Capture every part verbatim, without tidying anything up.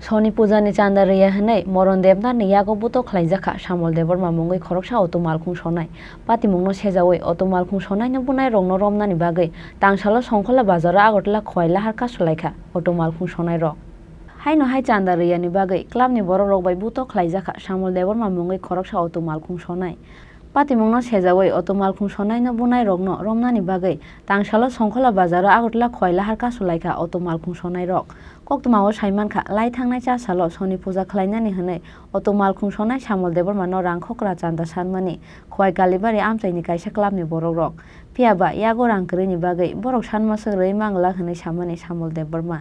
Soni puja ni chanda rwya hwnwi Moron Debnath ni yago buto khlaijak kha Samol Debbarma mungwi khoroksa auto malkhung sonai. Patimung no sejaui auto malkhung sonai no bunai rok no romnani bagwi tangsalo Songkhola bazar o Agartala khowai lahar kasu lai kha auto malkhung sonai rok. Haino hai chanda rwya ni bagwi club ni borok rok bai buto khlaijak kha Samol Debbarma mungwi khoroksa auto malkhung sonai. Patimungno sejaui auto malkhung sonaino bunairokno romnani bagwi tangsalo Songkhola bazaro Agartala khowai lahar kasu laikha auto malkhung sonairok. Koktwmao saimankha, lai thangnai cha salo Soni puja khlainani hwnwi auto malkhung sonai Samol Debbarmano rang khokra chanda sanmani khowai Kalibari amchaini kaisa clubni borokrok. Phiyaba yago rang kwrwini bagwi borok sanmaswk rwi mangla hwnwi samani Samol Debbarma.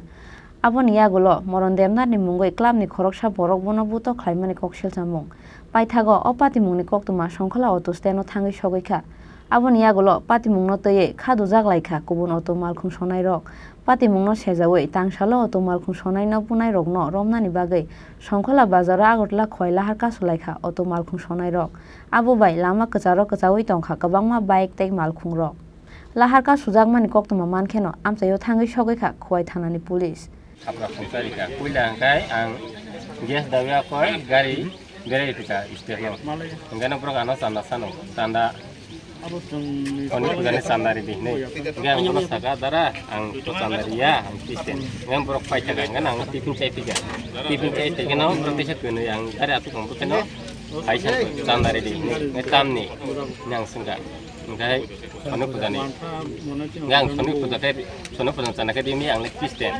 Aboni yagulo Moron Debnathni mungwi clubni khoroksa borok bono buto khlaimani kok selchamung. Paithago o patimungni koktwma Songkhola auto stand-o thangwi sogwi kha. Aboni yagulo patimungno twiwi kha dujak lai kha kubun auto malkhung sonairok. Patimungno sejaui tangsalo auto malkhung sonaino bunairokno romnani bagwi Songkhola bazaro Agartala khowai lahar kasu lai kha auto malkhung sonairok. Abo bai lama kwcharo kwchaui tong kha kwbangma bike tei malkhungrok. Lahar kasujakmani koktwma mankheno amchaio thangwi sogwi kha Khowai thanani police. Abra khungsa rikha. Puila hwnkhe ang gas dawi akoi gari berai rikha stage-o. Hwnkhe no borok ano chanda sano. Chanda. Oni pujani chanda ridi hinwi. Hwnkhe ang bono saka, "Dara, ang to chanda riya, ang Christian." Hwnkhe borok paithaka, hwnkhe ang tiffin chai phika. Tiffin chai phikeno borok teisa kwnwi ang gari atuk ang bwkheno kaisa chanda ridi hinwi. Hwnkhe tamni hinwi ang swngkha. Hwnkhe Soni pujani. Hwnkhe ang Soni puja khe, Soni puja chana khe rimwi ang le Christian.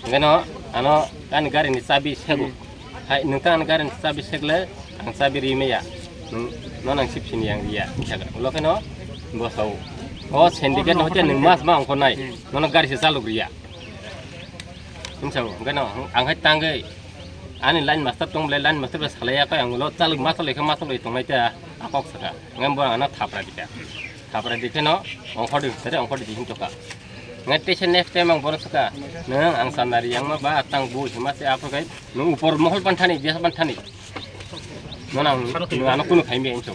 Hwnkhe no ano ani gari ni chabi sego. Hai, nwng ta ani gari ni chabi segle, ang chabi rimaya. Nwng, nono ang sip sini ang riya. Hwnkhe ulo khe no bosao. O syndicate no hote nwng mas ma ongkho nai. Nono gari se chalok riya. Hwnkhe no, ang hai tangwi ani line master tong bole, line master bai salai ya khe ang ulo chalok ma chalok khe ma chalok tongnai ta akok saka. Ngan bo ano thapra dikha. Thapra dikhe no ongkhordi sere ongkhordi dihin toka. Ngan teisa next time ang bono saka. Nang ang sanari yang ma ba tang bu hima se apo kai. Nang upor mohol panthani, biasa panthani. Nang ang nang ano kunu khaimi enso.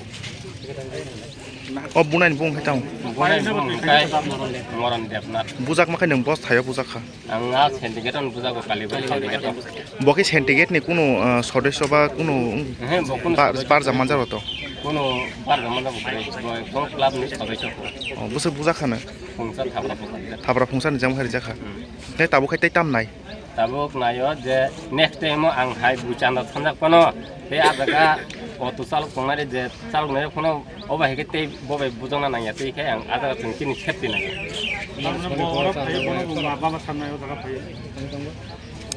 O bunai bung khai tang. Bunai bung khai Moron Debnath. Bujak ma khai nang bos thayo bujak kha. Ang a syndicate-o bujago kali bai syndicate-o. Bo khe syndicate ni kunu, ah, sodosyo ba kunu Ehe, bo kunu par-, sodosyo. Parja manjaro to? Kunu parja manjaro bo khe, bo, bo club ni sodosyo ko. Oh, bwswk bujak khana? Khungsa thapra khungsa. Thapra khungsa ni jang hari jakha. Hmm. Tei tabuk khai tei tam nai? Tabuk naio je next time-o ang hai bui chanda sanjak phano tei a jaga auto chalok tongnai je chalok nai phano. O bai khe tei bo bai bujokna nangya, tei khe ang a jaga chwng chini safety nangya. Tamni bo oro phai, bono bo ma baba sanmai o jaga phai.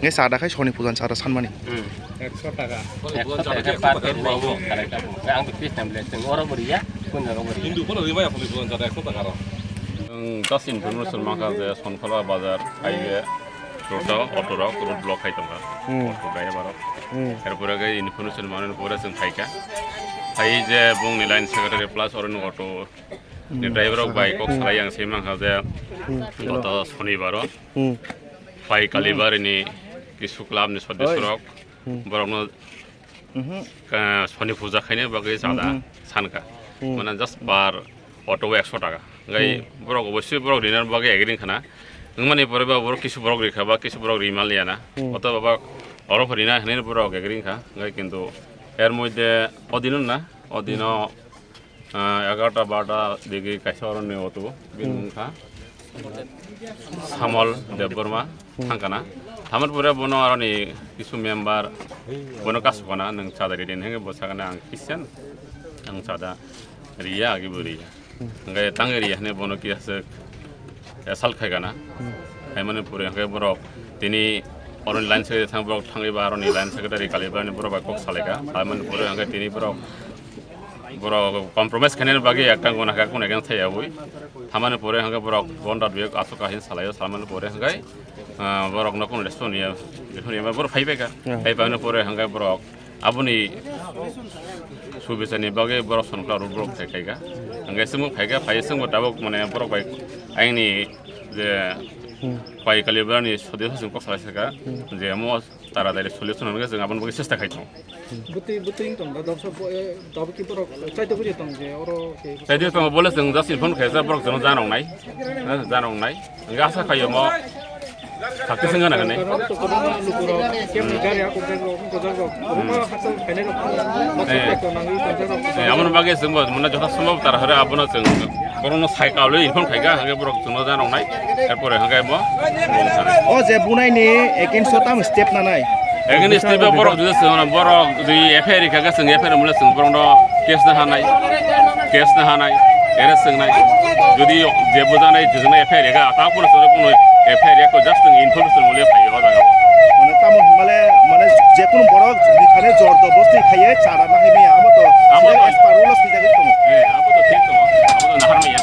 Nge sada khai Soni pujan sada sanmani. Hmm. Ekso taka. Ekso taka per head nai bo, karai ta bo. Ang to Christian ble, chwng oro bo riya, kun jaga bo riya. Hindu kono rimaya Soni pujan sada ekso taka ro. Ang just information mangkha je Sonkhola bazar highway road o auto rok road block khai tongkha. Hmm. Auto driver rok. Hmm. Erpore khe information manani pore chwng phaikha. Phai je bongni line secretary plus oroni auto ni driver rok bai kok salai ang se mangkha je goto Sonibaro pai Kalibari ni kisu club ni sodosyo rok borokno Soni puja khaina bagwi chada sankha. Mane just per auto o ekso taka. Hwnkhe borok obosoi borok rina bagwi agree wngkhana. Wngmani pore ba borok kisu borok rikha ba kisu borok rimaliya na. Oto baba oro rina hinwi borok agree wngkha. Hwnkhe kintu er moddhe o dino na, o dino Ah, egarota barota digi kaisa oroni auto bini wngkha Samol Debbarma thangkana. Thamar pore bono aroni kisu member bono kasukana nwng chada ridi hwnwi bo sakana ang Christian, ang chada riya agi bo riya. Hwnkhe tangwi riya hwnwi bono kisa assault khaikana. Khaimani pore hwnkhe borok tini oroni line secretary thang borok thangwi ba aroni line secretary Kalibari ni borok bai kok salaikha. Khaimani pore hwnkhe tini borok Borok compromise khainani bagwi ekta guna kha, kunu ekta thai yawi. Thamani pore hwnkhe borok bonda duyok aswk kahin salaio, salmani pore hwnkhe, ah, borokno kunu response ya, response ya, borok phai bai kha. Phai paimani pore hwnkhe borok aboni subisani bagwi borok Sonkhola road block khai khai kha. Hwnkhe chwngbo phai kha, phai chwngbo tabuk mane borok bai aini je pai Kalibari ni sodesyo chwng kok salai sakha, je mo Taratari solution hwnwi chwng aboni bagwi chesta khai tongo. Bwtwi, bwtwi wng tong da, dopsa bo, eh, tabuk ki borok chaito bwrwi tong je oro ke. Chaito tong bole chwng just inform khaisa borok jono jana wngnai. Eh, jana wngnai. Hwnkhe asa khaio mo. Sakti sengana kane. Eh, eh, aboni bagwi chwngbo mane jotho sombhob tar hore abono chwng borokno sai kaulwi inform khaikha, hwnkhe borok chwngno janoknai, erpore hwnkhe bo. O je bunaini against o tamo step nanai? Against step o borok jodi chwngno borok jodi F I R rikha khe chwng F I R mole chwng borokno case na hanai, case na hanai, arrest wngnai. Jodi je bujanai jwkno F I R rikha, ta pono chwngno kuno F I R rikha, just chwng information mole phai o jaga. Mane tamo hinmale, mane je kunu borok rithani jor jobosti khaiye chara na hai maya, abo to abo to as per rules swijagwi tongo. Eh, abo to thik tongo, abo to nahar maya.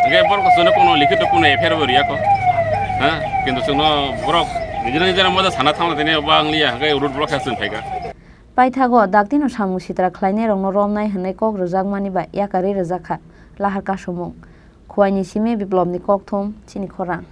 Hwnkhe borok chwngno kuno likhito kuno F I R bo riya kho. Ha, kintu chwngno borok nijera nijera moja sana thangna tini ba angliya, hwnkhe road block khe chwng phaikha. Paithago daktino samung sitra khlainairokno romnai hwnwi kok rwjakmani bai yakarwi rwjakha lahar kasumung. Khuaini simi Biplobni kokthum chini khorang.